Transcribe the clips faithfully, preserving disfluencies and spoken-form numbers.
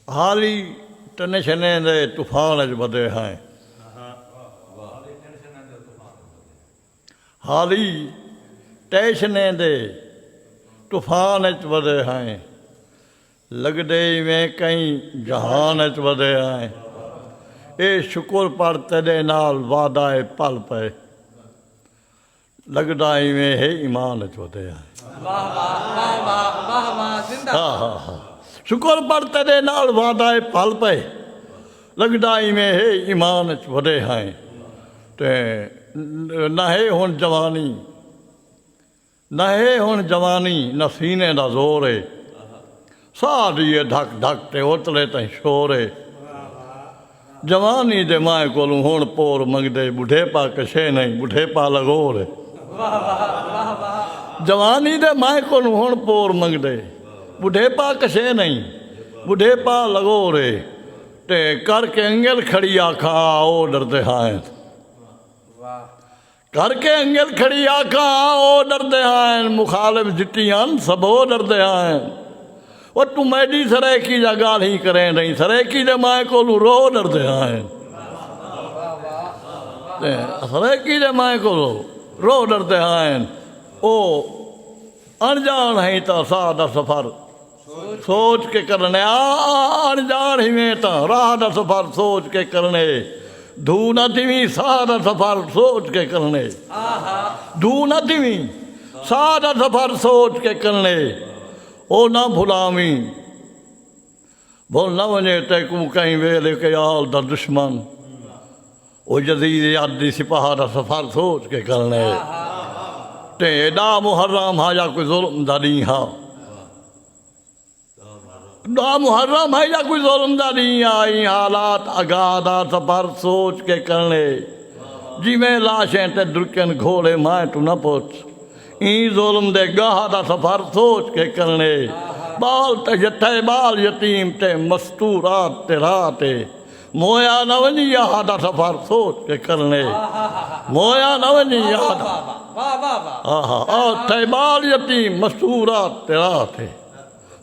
حالی ٹنشنیں دے طوفان اچ ودے ہیں۔ حالی ٹینشنیں دے طوفان اچ ودے ہیں۔ لڳدے ایویں کہیں جہان اچ ودے ہیں۔ اے شکر پڑھ تیݙے نال وعدہ اے پل پئے۔ لڳدا ایویں ہے ایمان اچ ودے ہیں۔ واہ واہ واہ واہ واہ واہ زندہ ہا ہا ہا۔ شکر پڑھ تیݙے نال وعدہ اے پل پئے۔ لڳدا ایویں ہے ایمان اچ ودے ہیں۔ تے نہ ہے ہݨ جوانی، نہ ہے ہݨ جوانی، نہ سینے دا زور اے۔ ساہ ݙیے دھک دھک تے اوتلے تئیں شور اے۔ جوانی دے مائیں کولوں ہݨ پور منگدے، ٻڈھیپا کشے نئیں، ٻڈھیپا لغور اے۔ جوانی دے مائیں کولوں ہݨ پور منگدے، ٻڈھیپا کشے نئیں، ٻڈھیپا لغور اے۔ تے کر کے انگل کھڑی آکھاں آ او ݙردے ہائیں۔ کر کے انگل کھڑی آکھاں او ݙردے ہائن، مخالف جتیاں سبھو ݙردے ہائن۔ او توں میݙی سرائیکی جا ڳالھیں کریں رہیں، سرائیکی دے مائیں کولوں رو ݙردے ہائن۔ تے سرائیکی دے مائیں کولوں رو ݙردے ہائن۔ او اݨ ڄاݨ ہئیں تاں ساہ دا سفر سوچ کے کرݨے، آ، آ، اݨ ڄاݨ ہیویں تاں راہ دا سفر سوچ کے کرݨے۔ دھو نہ تھیویں ساہ دا سفر سوچ کے کرݨے۔ دھو نہ تھیویں ساہ دا سفر سوچ کے کرݨے۔ او نہ بھلاویں، بھل نہ ونڄے تیکوں کہیں ویلے قیال دا دشمن۔ او یزید یاد دی سپاہ دا سفر سوچ کے کرݨے۔ تے ݙاہ محرم ہا یا کوئی ظلم دا ݙینہہ ہا۔ ݙاہ محرم ہے یا کوئی ظلم دا ݙینہہ آ، ایں حالات اگاہ دا سفر سوچ کے کرݨے۔ جیویں لاشیں تے درکن گھوڑے مائیں توں نہ پچھ، ایں ظلم دے گاہ دا سفر سوچ کے کرݨے۔ ٻال تے یتھے ٻال یتیم تے مستورات تے راہ تے، مویا نہ ونڄی آہ دا سفر سوچ کے کرݨے۔ مویا نہ ونڄی آہ دا، واہ واہ واہ۔ آہا، آ تھے ٻال یتیم مستورات تے راہ تے۔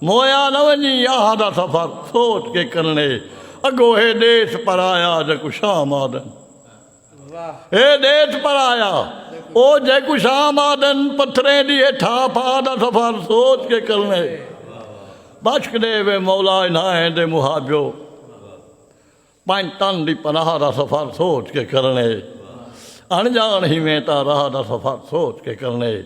مویا نہ ونڄی آہ دا سفر سوچ کے کرݨے۔ اڳوں ہے ݙیس پرایا جیکوں شام آہدن۔ واہ۔ ہے ݙیس پرایا، او جیکوں شام آہدن، پتھریں دی ہے ٹھاہ پھاہ دا سفر سوچ کے کرݨے۔ بخش ݙے وے مولا انہائیں دے محابیو، پنج تن دی پناہ دا سفر سوچ کے کرݨے۔ اݨ ڄاݨ ہیویں تاں راہ دا سفر سوچ کے کرݨے۔